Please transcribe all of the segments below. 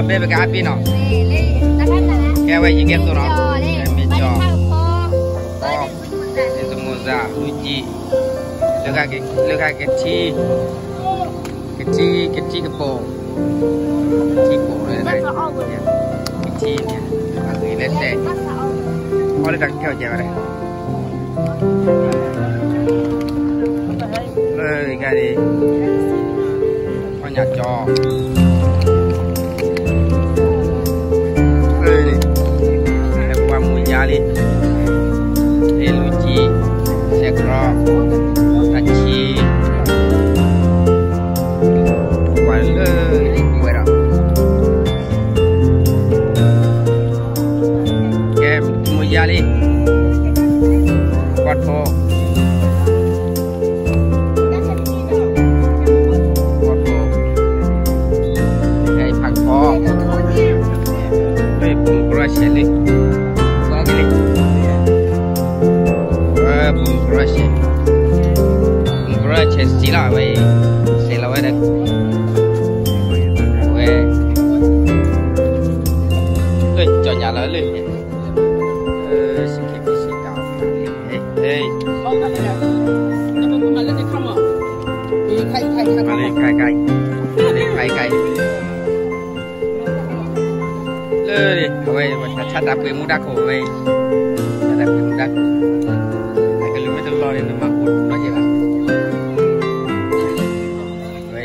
ဖဲပကအါဘ့ၣ်နီၤ, ကဲဝဲယကဲသိးနီၤ, မ့ၢ်ကၠီ, မ့ၢ်တမိၢ်စၢ် လူကံ, လၢဂၤကထံ, ကထံ, ကထံကပိာ်, ကထံပိာ်, ကထံန့ၣ်, အဂ့ၤလဲၣ်တဲ, အီလၢတၢ်ကဲအီၣ်ကဲဝဲဒၣ် လၢဂၤဒၣ်, ခီညၣ်ကၠီ, လၢန့ၣ်, ဟဲပှၤမူၤယါလံ, ဟဲလူၤကံ, ဆဲးကြီ, တၢ်ဆံ, ပှၤလၢဝဲဒီး ကဲ, မူၤယါလံ, ကီၢ်ထိ, ကီၢ်ထိ, ဖးကဖီ, လၢပိာ်မုၣ်ကရၢၢ်ဆဲးလံ, ကီၢ်ကလံ, ပိာ်မုၣ်ကရၢၢ်ဆဲး, ပိာ်မုၣ်ကရၢၢ်ဆဲးစံလီၤဝဲ, ဆဲးလီၤဝဲဒီး ဝဲ, လၢကၠီညါလီၤလၢ, စံးက့ၤက့ၤစံးတၢ်, ဟဲ, ဟဲ, မၤလၢခါခါ, မၤလၢခါခါ, လၢ, အဝဲ, ဆၣ်တၢ်ပှ့ၤမူဒါခိၣ်ဝဲ, ဆၣ်တၢ်ပှ့ၤမူဒါခိၣ်, အကလုၢ်မ့ၢ်တလီၤန့ၣ် နမၤအိၣ်တဘျီက့ၤဘၣ်, ဝဲ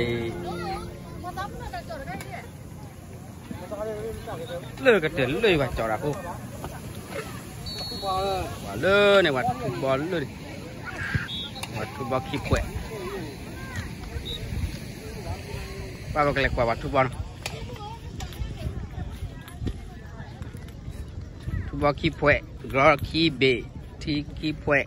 လၢကတၢၢ်လၢယွၤကၠီတၢ်အိၣ်, ပှၤလၢန့ၣ် ပှၤထူဘီလၢန့ၣ်, ပှၤထူဘီခံဖှဲး, ပှၤပကလဲၤကွၢ်ပှၤထူဘီနီၤ, ထူဘီခံဖှဲး, ကရီခံဘ့ၣ်, ထံခံဖှဲး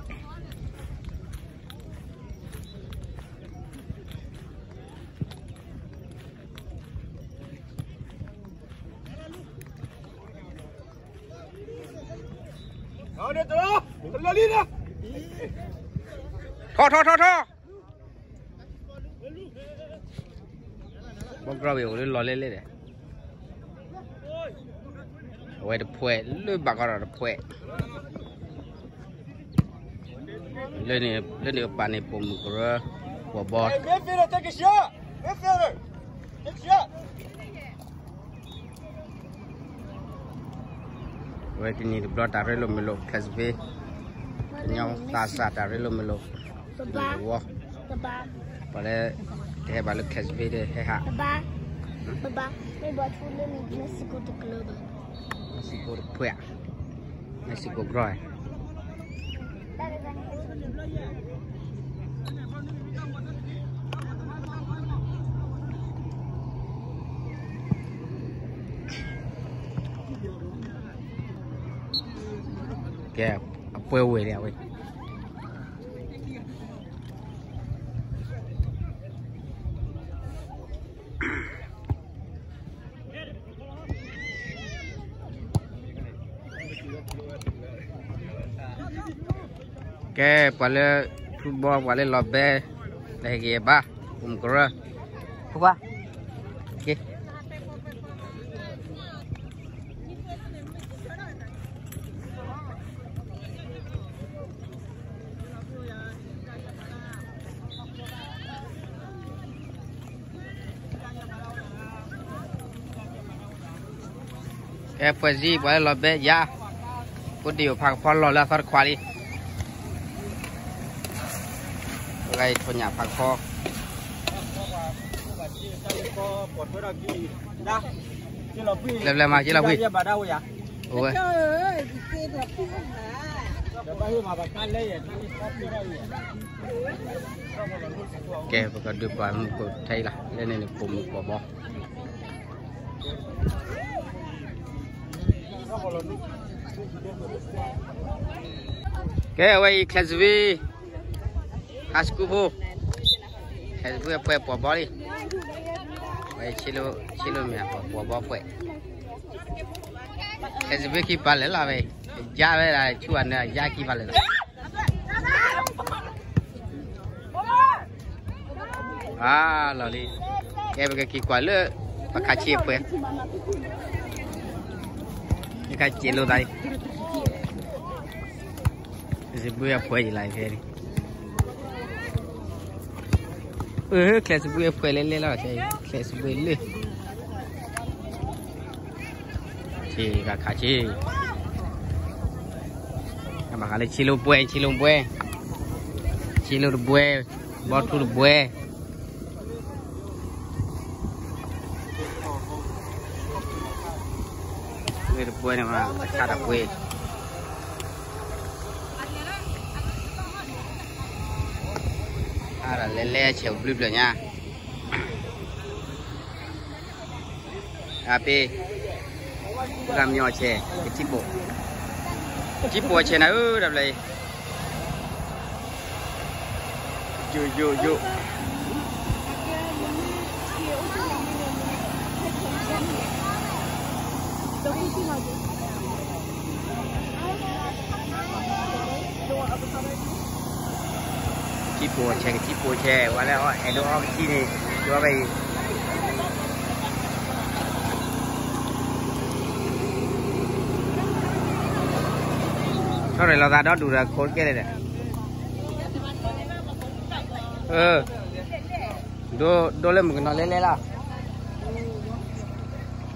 ထီၣ်ထီၣ်ထီၣ်ထီၣ်, ဘီကရီဝံၤအိၣ်လၢလီၤလဲၣ်လဲၣ်ဒီး, အဝဲတဖှဲးလၢဘၣ်ကီဒီးတဖှဲး, လၢန့ၣ်အပၢ်န့ၣ် ပိာ်မုၣ်ကရၢ, ပှၤဘီ အဝဲတနံၤတဘျီတၢ်ရ့လိာ်မုာ်လိာ် Class B, ကညီသးစၢ်တၢ်ရ့လိာ်မုာ်လိာ်, ဝီ, ပှၤလၢ, တဟဲဘၣ်လၢ Class B ဒီးဟဲဟး, မ့ၢ်စံကိတဖှဲး, မ့ၢ်စံကိကရၢၢ် ကဲ, အပှဲၤဝဲၢ်လံအဝဲ ကဲ, ပှၤလၢထူဘီ ပှၤလၢလီၤဘဲ, လၢဟဲက့ၤဘါ, ပိာ်မုၣ်ကရၢ, ပှၤ, ကဲ ကဲ, ဖှဲးစံ ပှၤလၢလီၤဘဲယါ, ဖိဒံၣ်အိၣ်ဖးကဖီလီၢ်လၢအသီတခွးလံ, ပှၤဂၤအံၤထိၣ်ညၣ်ဖးကဖီ လၢပျဲၢ်မၤက့လီၤဖှံ, အိၣ်ဝဲ, ကဲ, ပကဒုးပှၤမုၢ်ကိၣ်ထဲအံၤလီၤ, လၢန့ၣ်န့ၣ် ပိာ်မုၣ်ပိာ်ဘီ ကဲ, အဝဲအံၤ Class B high school ဖိ, Class B အပှဲၤပိာ်ဘီလံ, ဝဲဆ့လိမ့ၢ်ပိာ်ဘီပှဲၤ, Class B ခံပာ်လၢာ်လီၤဝဲ, ယါဝဲဒၣ်ဆူအနၢ်ယါခံပာ်လၢာ်လီၤ အါလီၤလံ, ကဲ ပကက့ၤကွၢ်လၢ ပခးဆံအပှဲၤ, ကဲ က့ၤလိာ်သးလံ, စံးဘှ့အဖှဲယံၤလၢဖဲန့ၣ်, အၢ ချဲးစံးဘှ့အဖှဲလဲၤလဲၤလီၤ, ချဲးစံးဘှ့လၢ ဆ့ကခးဆ့, ဘၣ်ဃးလၢဆ့လိာ်ဘှဲ, ဆ့လိာ်ဘှဲ, ဆ့လိာ်တဘှဲ, ဘီထူတဘှဲ ဝဲတဘှဲန့ၣ်မး တခါတပှဲၤ, အါဒၣ်လဲၤလဲၤဆဲးဘျုးဘျၢညါ, အပ့ၤ, ကမျီဆဲး ကထံပိာ်, ကထံပိာ်ဆဲးနၤဧၢ တၢ်ဘျီအံၤ ယိယိယိ ထံပိာ်ဆဲး ကထံပိာ်ဆဲး ဝဲလၢအီၣ်အဲၣ်ဒိးအီကထံန့ၣ် ဒိဘၣ်အံၤ ထီၣ်ရ့ၣ်လီၤသးဒီဒူၣ်ဒီးခိးကဲလဲၣ်ဒီး, ဒိလၢမုၢ်ကနီၤလဲလဲလီၤ,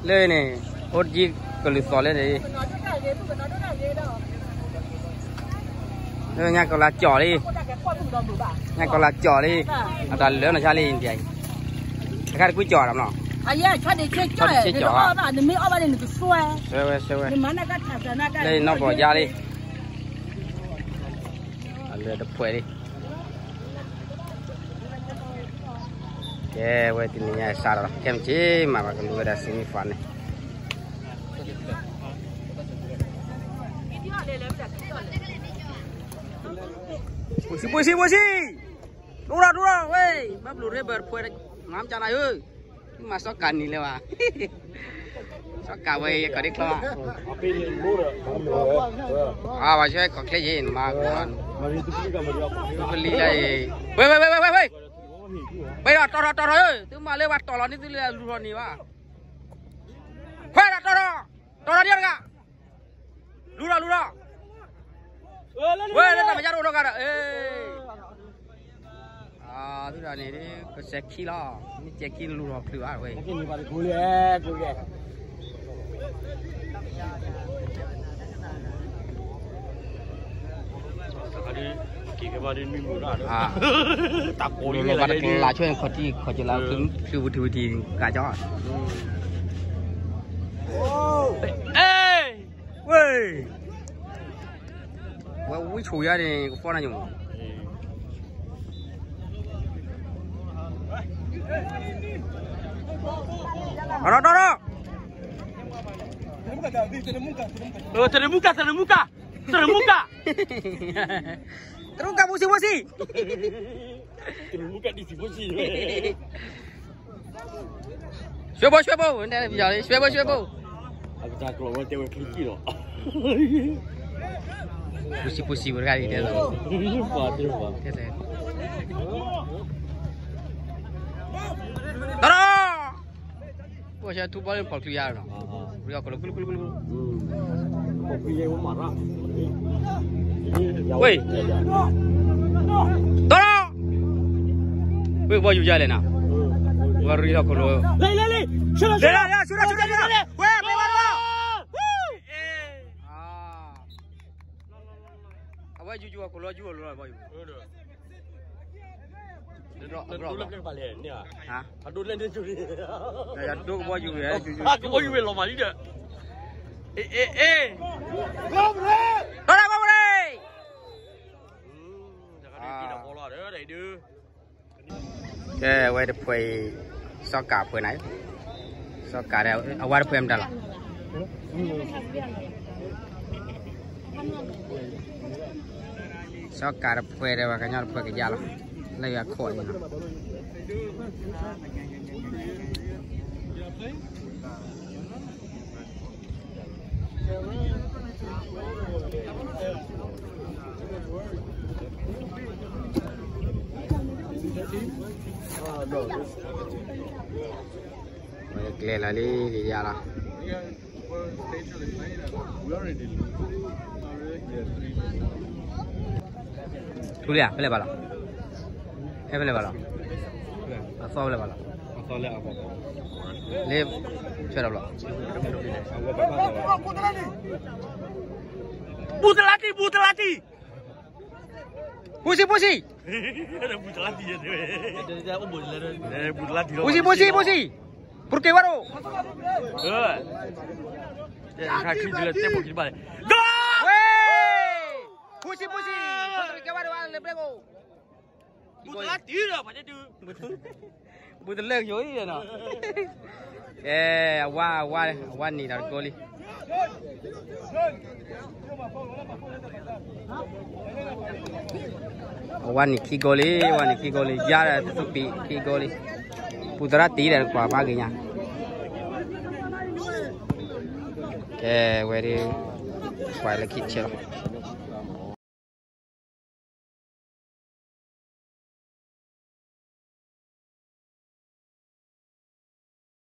လၢန့ၣ် အိၣ်တယံၤကလုာ်သီၣ်လဲန့ၣ် လၢညါကီၤလၤကၠီၣ်လံ, ညါကီၤလၤကၠီၣ်လံ, အတၢ်လၢနီၢ်ဆါလံ, တခါတကွံကၠီၣ်ဒီးမနီၤ, ဆၢဝဲဆၢဝဲ, လၢနီၢ်ဘီၣ်ယါလံ, အလၢတဖှဲးလံ, ကဲဝဲတနံၤညါစးဒီး ခဲမုၢ်ဆ့ၣ်မးဘၣ်ကလူၤဝဲဒၣ် semi final န့ၣ် ပူၤဆံ ပူၤဆံ ပူၤဆံ, ဒိၣ်ထီၣ် ဒိၣ်ထီၣ် ဝဲ, ဘၣ်ဘျုးရ့ဘၢၣ်တဖှဲး, မၤမတၤနၤဧၢ, မၤစီၤကၤနံၤလဲၣ်ဘၣ်, စီၤကၤဝဲ ယကီၢ်ဒ့ချီ, အပှၤဆှဲကီၢ်ချ့ယ့ၣ် နမၤ, ဖလံလၢ, ဝဲ ဝဲ ဝဲ ဝဲ ဝဲ, ပှဲၤဒီးတီၤထီၣ်တီၤထီၣ်ဧၢ, သုမၤလၢပှၤတီၤလီၤန့ၣ် သုလၢလူၤထီၣ်န့ၣ်ဘၣ်, ခွဲးဒီးတီၤထီၣ်, တီၤထီၣ်ဒံးတဂၤ, လူၤထီၣ်လူၤထီၣ်, ဝဲလၢတၢ်မၤညါတအိၣ်နီတဂၤဒီး, သုတၢ်န့ၣ် ကစဲးခံလီၤ, မ့ၢ်စဲးခံလူၤထီၣ်ချုးဘၣ်ဝဲ, တၢ်ကိးလီၤဘၣ်တကလးဆွဲခီၣ်ထံးခီၣ်ကလး ချုးဝံၤထံဝံၤထံ ကးကၠီ, ဝဲ, ဝဲဝံဆိၣ်ယါန့ၣ် ကဖီနၤညိၣ်, တီၤထီၣ်, တရမူကၣ် တရမူကၣ် တရမူကၣ်, တရမူကၣ် ပူၤဆံ ပူၤဆံ, ဆွဲဘိ ဆွဲဘိ ဆွဲဘိ ဆွဲဘိ, ပူၤဆံ ပူၤဆံ ပတဂၤအံၤတဲလီၤ, တီၤထီၣ်, ပှၤဆဲထူဘီလၢဖီၣ်ချုးယါလီၤ, ရံၣ်အီၣ်ကလိာ် ကလိာ် ကလိာ် ကလိာ်, ဝဲ, တီၤထီၣ်, ဝဲဘီယူၤယါလဲၣ်နၤ, ဝဲရံၣ်အီၣ်ကလိာ်, ဝဲ, အဝဲယူၤယူၤအီၣ်ကလိာ် ယူၤအီၣ်လိာ်ဘီယူၤ, ဒိကဘီယူၤဝဲ, ကဘီယူၤဝဲလီၤမၢ်လံဒီး, အ့ အ့ အ့, တီၤထီၣ် ဘီမရ့, ကဲဝဲတဖှဲးအံၤ, စီၤကးဖှဲးနၤ, စီၤကးဒီး အဝဲတဖှဲးမတၤလီၤ, စီၤကးတဖှဲးဒီး ပှၤကညီတဖှဲးကယါလီၤ, လၢယခိၣ်အံၤနီၤ ကျဲလီၤလံ ကယါလီၤ, ထူလံဧါ, ဖဲလဲၣ်ဘၣ်လီၤ, ဟဲဖဲလဲၣ်ဘၣ်လီၤ, အသီဖဲလဲၣ်ဘၣ်လီၤ, လၢ, ဆဲးဒီးဘျီ, ဘူးတလါတံၢ်, ဘူးတလါတံၢ်, ဘူးစံး, ဘူးစံး, ဘူးစံး, ဘူးစံး, ဘူးစံး, ပူၤက့ၤဝဲဒီး, ဝဲ, ဘူးစံး, ဘူးစံး, က့ၤဝဲဒီးလၢဘျဲၣ်ကိၣ် ဘူးတလၢကယိၤအံၤနီၤ, ကဲ, အဝါ, အဝါန့ၣ်ဒီးတကိးလံ, အဝါန့ၣ်ခံကိးလံ, အဝါန့ၣ်ခံကိးလံ, ယါဒီးတသူပံးခံကိးလံ, ဘူးတရၣ်တံၢ်ဒီးကွၢ်ဘၣ်က့ၤညါ, ကဲ, ဝဲဒၣ်, ကွၢ်လၢခံဆဲးလီၤ